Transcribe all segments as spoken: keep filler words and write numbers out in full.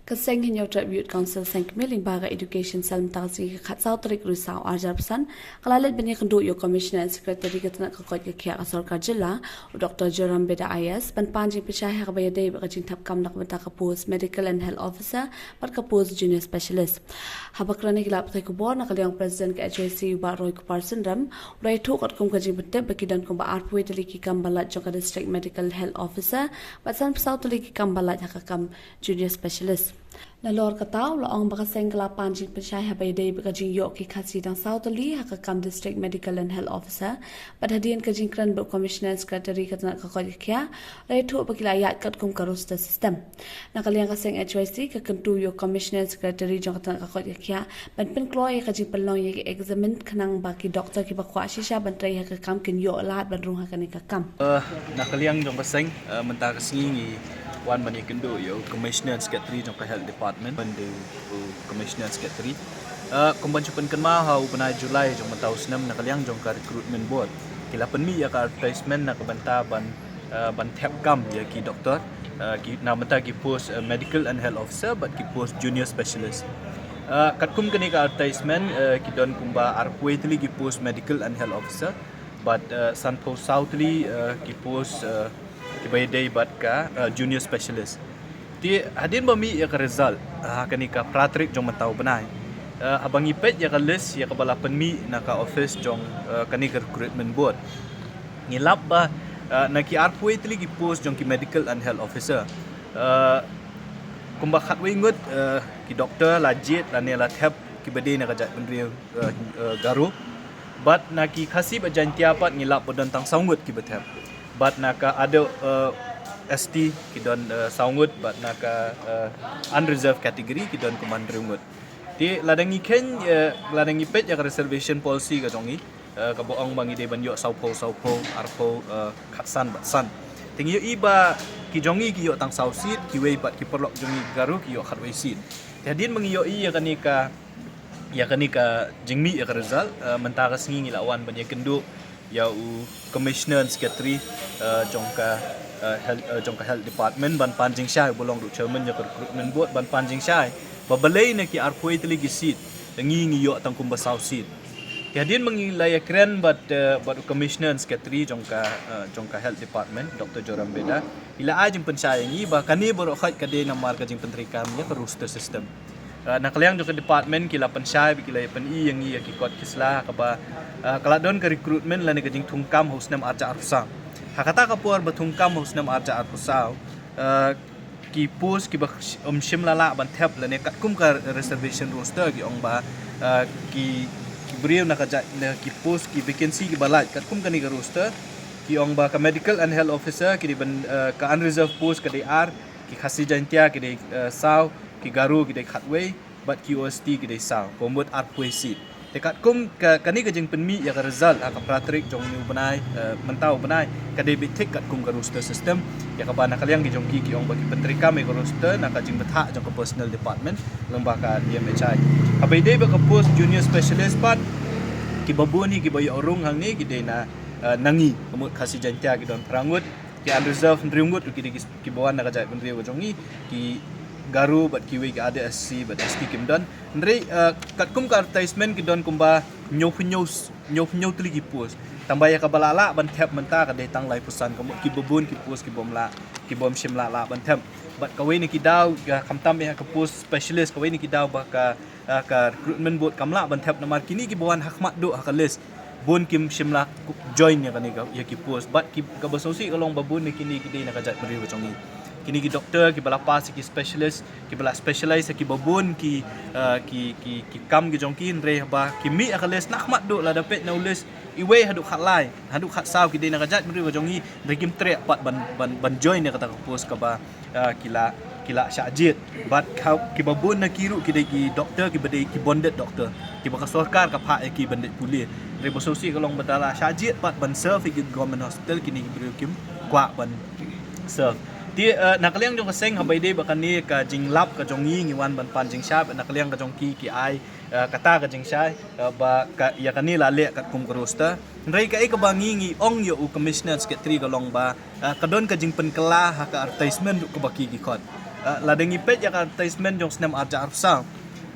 Ka seng Hynñiewtrep Youth Council, seng kmie lyngba ka Education Cell, mynta ka sngi ka khatsaw tarik Risaw arhajar arphew san, ka la leit ban ïakynduh ïa u Commissioner and Secretary ka tnat ka koit ka khiah ka sorkar jylla, u Doctor Joram Beda I A S, ban pan jingpynshai ha kaba ïadei bad ka jingthep kam na ka bynta ka post Medical and Health Officer bad ka post Junior Specialist. Haba kren ha ki lad pathai khubor na ka liang u President ka H Y C, u Bah Roy Kupar Synrem, u la ïathuh katkum ka jingpyntip ba ki don kumba arphew wei tylli ki kam ba lait jong ka District Medical Health Officer bad sanphew saw tylli ki kam ba lait ha ka kam Junior Specialist. Nalor kata u la ong ba ka seng ka la pan jingpynshai haba ïadei bad ka jingïoh ki Khasi tang saw tylli ha ka kam District Medical and Health Officer, bad hadien ka jingkren bad u Commissioner and Secretary ka tnat ka koit ka khiah, la ïathuh ba ki la ïaid katkum ka roster system. Na ka liang ka seng H Y C ka kyntu ïa u Commissioner and Secretary jong ka tnat ka koit ka khiah ban pynkloi ïa ka jingpynlong ïa ki examen khnang ba ki doktor kiba kwah shisha ban trei ha ka kam kin ïoh lad ban rung ha kane ka kam. Eh, na ka liang jong ka seng, eh, mynta ka sngi ngi wan ban ïakynduh ïa u Commissioner and Secretary jong ka Health Department, ban dei u Commissioner and Secretary. Eh, kumban shu pynkynmaw ha u bnai July jong mynta u snem, na ka liang jong ka Recruitment Board ki la pynmih ïa ka advertisement na ka bynta ban, eh, ban thep kam ïa ki doktor, eh, ki, na ka bynta ki post, eh, Medical and Health Officer bad ki post Junior Specialist. Eh, katkum kane ka advertisement, eh, ki don kumba arphew wei tylli ki post Medical and Health Officer bad, eh, sanphew saw tylli, eh, ki post, eh, kiba ïadei bad ka, eh, Junior Specialist. Te hadien ba mih ïa ka result, eh, ha kane ka phra tarik jong mynta u bnai, eh, haba ngi peit ïa ka list ïa kaba la pynmih na ka office jong, eh, kane ka Recruitment Board, ngi lap ba, eh, na ki arphew wei tylli ki post jong ki Medical and Health Officer, eh, kumba khatwei ngut, eh, ki doktor la jied lane la thep kiba dei na ka jaitbynriew, eh, eh, Garo. Bad na ki Khasi bad Jaiñtia pat ngi lap ba don tang saw ngut kiba thep. Bad na ka other, eh, S T ki don, eh, saw ngut, bad na ka, eh, unreserved category ki don kumba hynriew ngut. Te lada ngi kheiñ, eh, lada ngi peit ïa ka reservation policy ka jong ngi, eh, kaba ong ba ngi dei ban ïoh sawphew, sawphew, arphew, eh, khatsan bad san. Te ngi ïohi ba ki jong ngi ki ïoh tang saw seat, kiwei pat ki paralok jong ngi Garo ki ïoh khatwei seat. Te hadien ba ngi ïohi ïa kane ka, ïa kane ka jingmih ïa ka result, eh, mynta ka sngi ngi la wan ban ïakynduh ïa u Commissioner and Secretary, eh, jong ka, eh, health, eh, jong ka Health Department ban pan jingshai, uba long ruh Chairman jong ka Recruitment Board, ban pan jingshai ba balei na ki arphew wei tylli ki seat ngi, ngi ïoh tang kumba saw seat. Te hadien ba ngi la ïakren bad, eh, bad u Commissioner and Secretary jong ka, eh, jong ka Health Department, Doctor Joram Beda, i la ai jingpynshai ïa ngi ba kane baroh khoit ka dei namar ka jingpyntreikam ïa ka roster system. Eh, na ka liang jong ka department ki la pynshai bad ki la ïa pyni ïa ngi ïa ki kot ki sla ha kaba, eh, ka la don ka recruitment lane ka jingthungkam ha u snem arhajar arphew saw. Ha kata ka por ba thungkam ha u snem arhajar arphew saw, eh, ki post kiba sh-, ym shym la lah ban thep lane katkum ka reservation roster ki ong ba, eh, ki, ki briew na ka jait, na ki post, ki vacancy kiba lait katkum kane ka roster, ki ong ba ka Medical and Health Officer ki dei ban, eh, ka unreserved post ka dei ar, ki Khasi Jaiñtia ki dei, eh, saw, ki Garo ki dei khatwei, bad ki O S T ki dei saw, ka mut arphew wei seat. Te katkum ka, kane ka jingpynmih ïa ka result ha ka phra tarik jong une u bnai, eh, mynta u bnai, ka dei beit thik katkum ka roster system. Ïa kaba na ka liang ki jong ki ki ong ba ki pyntreikam ïa ka roster na ka jingbthah jong ka personnel department lyngba ka D M H I. Haba ïadei bad ka post Junior Specialist pat, kiba bun hi kiba ïoh rung hangne ki dei na, eh, na ngi, ka mut Khasi Jaiñtia ki don phra ngut, ki unreserved hynriew ngut, ki dei ki, kiba wan na ka jaitbynriew ka jong ngi, ki Garo bad kiwei ki other S C bad S T kim don. Hynrei, eh, katkum ka advertisement ki don kumba hynñiewphew hynñiew, hynñiewphew hynñiew tylli ki post. Tangba ïa kaba la lah ban thep mynta ka dei tang laiphew san, ka mut kiba bun ki post kibym lah, kibym shym la lah ban thep. Bad kawei na ki daw, ka khamtam ïa ka post specialist, kawei na ki daw ba ka, ah, ka recruitment board kam lah ban thep namar kine kiba wan ha khmat duh ha ka list, bun kim shym la join ïa kane ka, ïa ki post. Bad ki, kaba sngewsih ka long ba bun na kine ki dei na ka jaitbynriew ka jong ngi. Kine ki doktor kiba la pass ïa ki specialist, kiba la specialize ïa kiba bun ki, ah, ki, ki, ki kam ki jong ki, hynrei haba ki mih ha ka list na khmat duh, lada peit na u list, iwei haduh khatlai, haduh khatsaw ki dei na ka jaitbynriew ka jong ngi, hynrei kim treh pat ban, ban, ban join ïa kata ka post kaba, ah, ki la, ki la shah jied. Bad ka, kiba bun na ki ruh ki dei ki doktor, kiba dei ki bonded doktor, kiba ka sorkar ka phah ïa ki ban dei pule. Hynrei ba sngewsih ka long ba da la shah jied pat ban serve ïa ki government hospital, kine ki briew kim kwah ban serve. Te, eh, na ka liang jong ka seng haba ïadei bad kane ka jinglap ka jong ngi, ngi wan ban pan jingshai, na ka liang ka jong ki ki ai, eh, kata ka jingshai, eh, ba ka, ïa kane la leh katkum ka roster. Hynrei kaei kaba ngi, ngi ong ïa u Commissioner Secretary ka long ba, eh, ka don ka jingpynkylla ha ka advertisement ruh kaba ki, ki khot. Uh, lada ngi peit ïa ka advertisement jong snem arja arphew saw.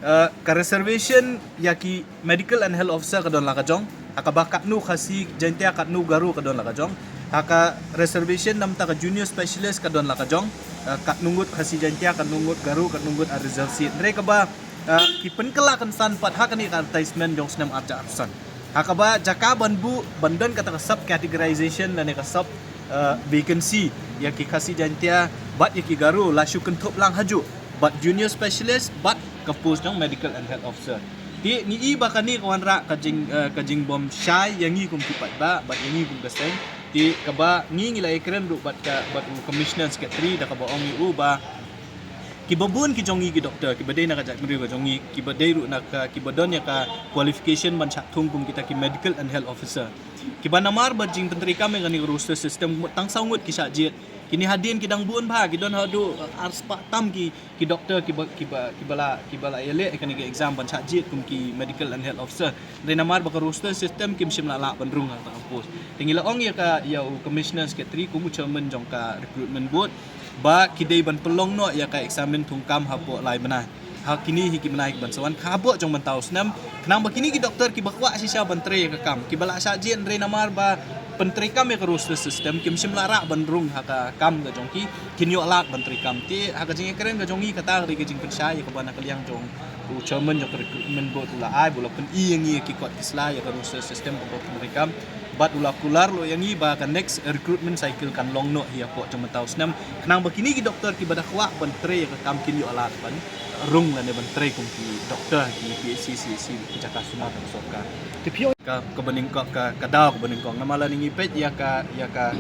Uh, ka reservation ïa ki medical and health officer ka don la ka jong. Ha kaba katno Khasi Jaintia katno Garo ka don la ka jong. Ha ka reservation namar ka junior specialist ka don la ka jong. Uh, katno ngut Khasi Jaintia, katno ngut Garo, katno ngut a reserve seat. Hynrei kaba uh, ki pynkylla kynsan pat ha kane ka advertisement jong snem arja arphew san. Ha kaba jaka ban buh ban don kata ka sub categorization lane ka sub uh, vacancy ïa ki Khasi Jaintia bad ïa ki Garo la shu kynthup lang hajuh bad junior specialist bad ka post jong medical and health officer. Te ngi i ba kane ka wanrah ka jing uh, ka jingbym shai ïa ngi kum ki paidbah bad ïa ngi kum ka seng. Te kaba ngi ngi la ïakren ruh bad ka bad u commissioner secretary da kaba ong ïa u ba kiba bun ki jong ngi ki doktor kiba dei na ka jaitbynriew ka jong ngi kiba dei ruh na ka kiba don ïa ka qualification ban shah thung kum kita ki medical and health officer. Kiba namar ba jingpyntreikam ïa kane ka roster system tang saw ngut ki shah jied. Kine hadien ki dang bun bha, ki don haduh uh, ar spah tam ki ki doktor kiba kiba kiba la kiba la ïaleh ïa kane ka exam ban shah jied kum ki medical and health officer. Hynrei namar ba ka roster system kim shym la lah ban rung ha kata ka post. Te ngi la ong ïa ka ïa u commissioner secretary kum u chairman jong ka recruitment board ba ki dei ban pynlong noh ïa ka examen thungkam hapoh lai bnai. Ha kine hi ki bnai ki ban sa wan, hapoh jong mynta u snem. Khnang ba kine ki doktor kiba kwah shisha ban trei ïa ka kam, kiba la shah jied hynrei namar ba pyntreikam ïa ka roster system kim shym la lah ban rung ha ka kam ka jong ki, kin ïoh lad ban treikam. Te ha ka jingïakren ka jong ngi kata ka dei ka jingpynshai ïa kaba na ka liang jong u chairman jong ka recruitment board u la ai, u la pyni ïa ngi ïa ki kot ki sla ïa ka roster system kaba pyntreikam. Bad u la kular ruh ïa ngi ba ka next recruitment cycle kan long noh hi hapoh jong mynta u snem. Khnang ba kine ki doktor kiba da kwah ban trei ïa ka kam kin ïoh lad ban rung lane ban trei kum ki doktor ki P H C, C H C ki jaka sumar ka sorkar. Te phi ong ka kaba nyngkong ka ka daw kaba nyngkong namar lada ngi peit ïa ka ïa ka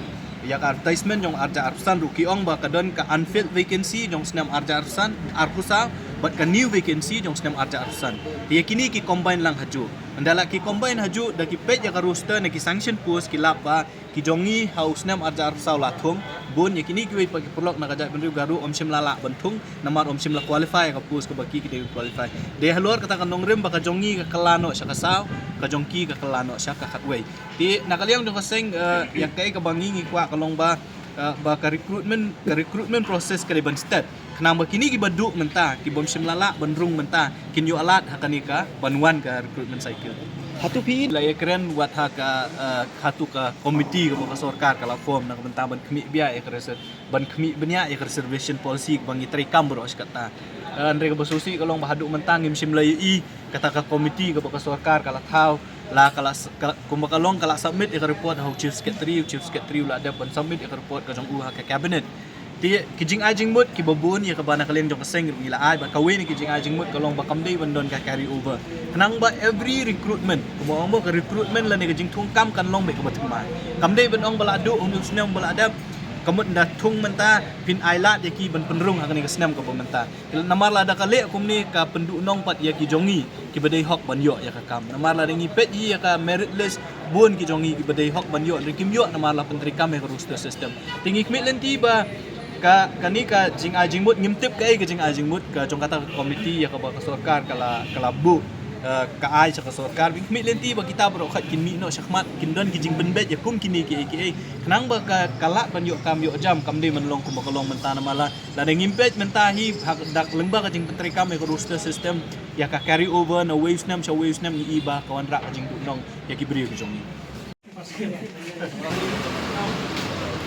ïa ka advertisement jong arja arphew san ruh ki ong ba ka don ka unfilled vacancy jong snem arja arphew san, arphew saw bad ka new vacancy jong snem arja arphew san. Te ïa kine ki combine lang hajuh. Ynda la ki combine hajuh da ki peit ïa ka roster na ki sanction post ki lap ba ki jong ngi ha u snem arja arphew saw la thung bun, ïa kine kiwei pat ki paralok na ka jaitbynriew Garo ym shym la lah ban thung namar ym shym la qualify ïa ka post kaba ki ki dei qualify. Dei halor kata ka nongrim ba ka jong ngi ka kylla noh sha ka saw, ka jong ki ka kylla noh sha ka khatwei. Te na ka liang jong ka seng, eh, ïa kaei kaba ngi ngi kwah ka long ba, eh, ba ka recruitment ka recruitment process ka dei ban start. Khnang ba kine kiba duh mynta, kibym shym la lah ban rung mynta, kin ïoh lad ha kane ka ban wan ka recruitment cycle. Hato phi la ïakren wat ha ka, eh, hato ka committee kaba ka sorkar ka la form na ka bynta ban khmih bniah ïa ka reser-, ban khmih bniah ïa ka reservation policy kaba ngi treikam baroh shi katta. Eh, hynrei kaba sngewsih ka long ba haduh mynta ngim shym la ïohi kata ka committee kaba ka sorkar ka la thaw, la ka la s-, ka, kumba ka long ka la submit ïa ka report ha u chief secretary, u chief secretary u la dep ban submit ïa ka report ka jong u ha ka cabinet. Te ki jingai jingmut kiba bun ïa kaba na ka liang jong ka seng ruh ngi la ai, bad kawei na ki jingai jingmut ka long ba kam dei ban don ka carry over. Khnang ba every recruitment, kumba ong mo ka recruitment lane ka jingthungkam kan long beit kaba thymmai. Kam dei ban ong ba la duh ha une u snem ba la dep, ka mut ynda thung mynta phin ai lad ïa ki ban pynrung ha kane ka snem kaba mynta. Namar lada ka leh kumne ka pynduhnong pat ïa ki jong ngi kiba dei hok ban ïoh ïa ka kam. Namar lada ngi peit ïa ka merit list bun ki jong ngi kiba dei hok ban ïoh, hynrei kim ïoh namar la pyntreikam ïa ka roster system. Te ngi khmih lynti ba ka, kane ka jingai jingmut, ngim tip kaei ka jingai jingmut ka jong kata ka committee ïa kaba ka sorkar ka la, ka la buh, eh, ka ai sha ka sorkar. Ngi khmih lynti ba kita baroh khoit kin mih noh shakhmat, kin don ki jingpynbeit ïa kum kine kiei kiei. Khnang ba ka, ka lad ban ïoh kam ïoh jam, kam dei ban long kumba ka long mynta namar la lada ngim peit mynta hi, ha, da lyngba ka jingpyntreikam ïa ka roster system, ïa ka carry over na uwei u snem sha uwei u snem, ngi i ba ka wanrah ka jingduhnong ïa ki briew ki jong ngi.